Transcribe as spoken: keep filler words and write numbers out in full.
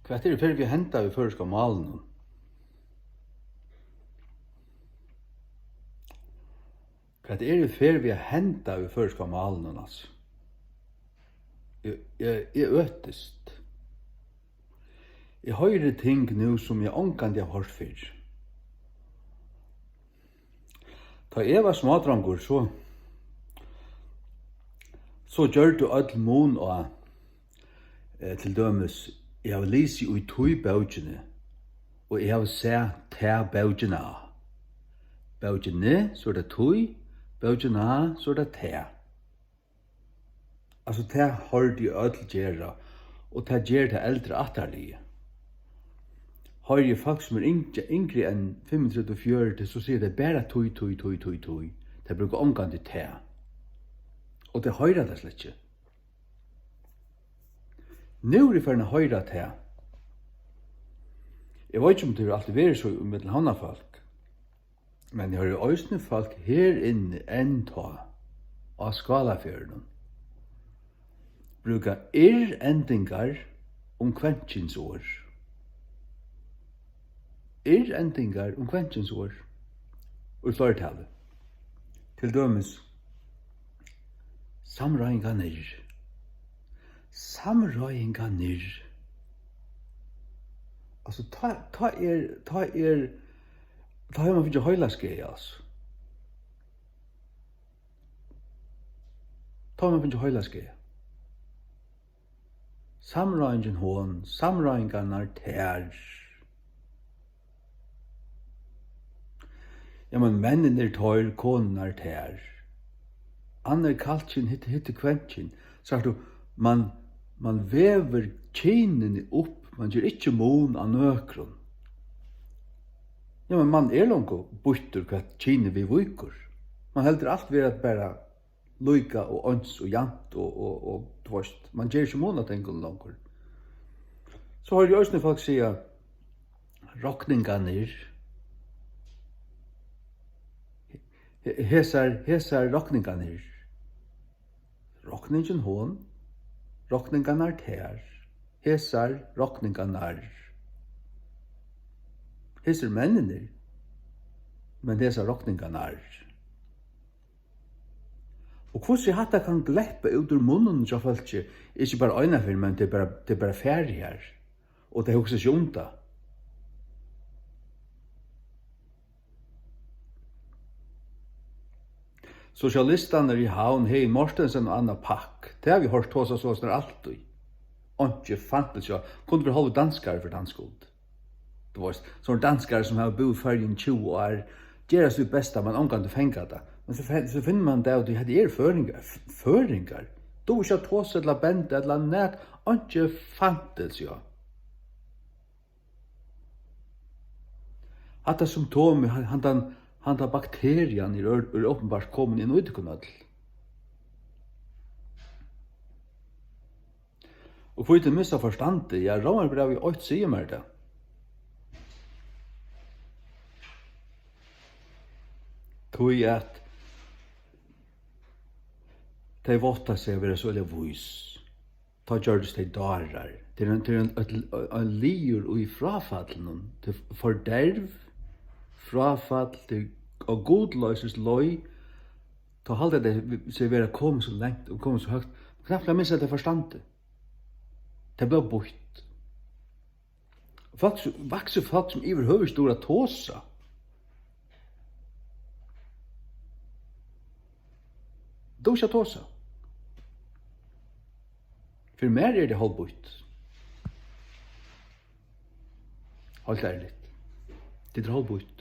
Hvat er í ferð við at henda í føroyska málinum? Hvat er í ferð við at henda í føroyska málinum, altso? Eg, eg, eg øtist. Eg hoyri ting nú, sum eg ongantíð havi hoyrt fyrr. Tá eg var smádrongur, so, so gjørdu øll mun á, eh, til dømis, eg havi lisið í tí bókini, og eg havi sæð ta bókina. Bókini, so er tað tí, bókina, so er tað ta. Altso, tað hoyrdi eg øll gera, og tað ger tað eldra ættarliðið. Hoyri eg fólk, sum eru yngri, yngri enn fimmogtretivu, fjøruti, so siga tey bara tí, tí, tí, tí, tí. Tey brúka ongantíð tað. Og tey hoyra tað slett ikki. Nú eri eg farin at hoyra tað. Eg veit ikki, um tað hevur altíð verið so ímillum havnarfólk. Men eg hoyri eisini fólk her inni enn tá á Skálafjørðinum brúka ir-endingar um kvennkynsorð. Ir-endingar um kvennkynsorð í fleirtali. Til dømis samráðingarnir. Samráðingarnir. Altso, tá, tá er, tá er, tá hevur mann fingið heilaskaða, altso. Tá hevur mann fingið heilaskaða. Samráðingin hon, samráðingarnar tær. Ja, men menninir teir, konurnar tær. Annað er kallkyn, hitt, hitt er kvennkyn. Sært tú, mann, mann vevur kynini upp, mann ger ikki mun á nøkrum. Ja, men mann er longu býttur, hvat kynið viðvíkur. Mann heldur alt vera bara líka og eins og javnt og, og, og, tú veist, mann ger ikki mun á tingunum longur. So hoyri eg eisini fólk siga, rokningarnir. He-, hesar, hesar rokningarnir. Rokningin hon, rokningarnar tær, hesar rokningarnar. Hesir menninir, men hesar rokningarnar. Og hvussu hatta kann gleppa út úr munninum hjá fólki, ikki bara eina ferð, men tað er bara, tað er bara farið har, og tey hugsa ikki um tað. Sosialistarnir í Havn, Heðin Mortensen og Anna Pak, tað havi eg hoyrt tosa soleiðis altíð. Einki fantilsi, ja. Kundi verið hálvur danskari fyri tann skuld. Tú veist, sovorðnir danskarar, sum hava búð í Føroyum í tjúgu ár, gera sítt besta, men ongantíð fanga tað. Men so fe-, so finnur mann tað, og tí hetta eru føroyingar, f-, føroyingar. Duga ikki at tosa ella benda ella nak-, einki fantilsi, ja. Hatta symptomið, han-, handan, handan bakterian er ør-, er openbart komin inn í tykkum øll. Og hví tit missa forstandið, ja, Rómarbrævið eitt sigur mær tað. Tí at tey vátta seg at vera so øgiliga vís, tá gjørdust tey dárar. Tað er ein, tað er ein, ein, ein liður í fráfallinum. Tað er forderv, fráfall, tað er á gudloysis leið. Tá halda tey seg vera komin so langt og komin so høgt, knappliga missa tey forstandið. Tað bleiv býtt. Fólk, vaksin fólk, sum yvirhøvur ikki dugir at tosa. Dugir ikki at tosa. Fyri mær er tað hálvbýtt. Heilt ærligt. Tað er hálvbýtt.